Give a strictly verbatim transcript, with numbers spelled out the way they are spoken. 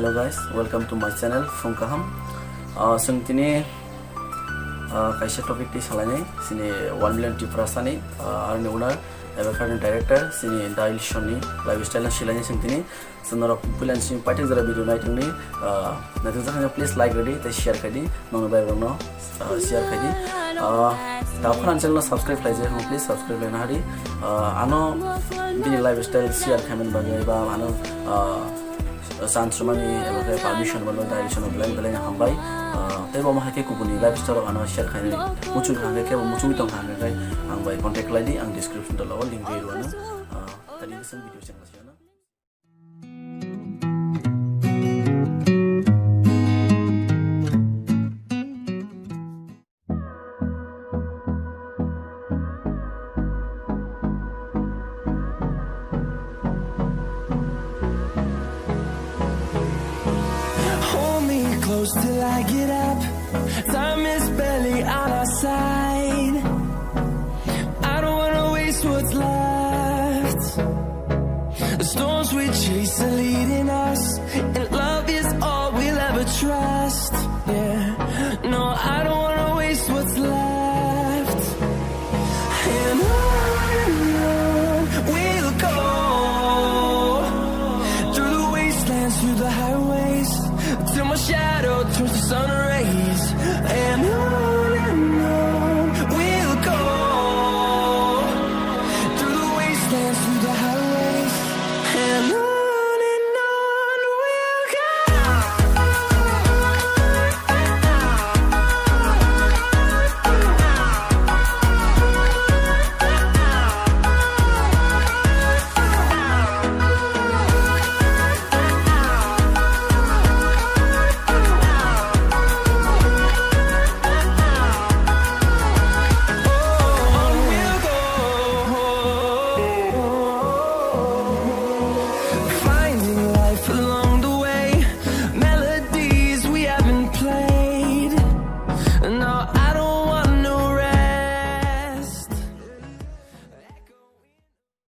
Hello guys, welcome to my channel, Phung Kaham. Ah, chwng tini, ah, kaisa topic twi salainai, chini one million Tiprasani, ah, aroni owner, eba khe director, chini Dai Lishoni lifestyle no silainai chwng tini. Chwng norok puila ni simi paithak jora video naithangdi, ah, naithok jakha please like rwdi tei share khaidi, nongni bai rokno, ah, share khaidi. Ah, ta phano channel no subscribe khlaijak, please subscribe khlaina hadi. Ah, ano bini lifestyle share khaimani bagwi ba ano, ah, chance rwmani eba khe permission ba belai belai hambai. Ah, tei bo ma hai khe kubuni lifestyle rok ano share khainani muchung kha hwnkhe kebo muchungwi tong kha hwnkhe ang bai contact khlai di, ang description o link rwi rwano. Ah, tadi kesem video channel siya na. Hold me close till I get up. Time is barely on our side. I don't wanna waste what's left. The storms we chase are leading us, and love is all we'll ever trust. Yeah, no, I don't wanna waste what's left. And on we'll go, through the wastelands, through the highways, till my shadow turns to sun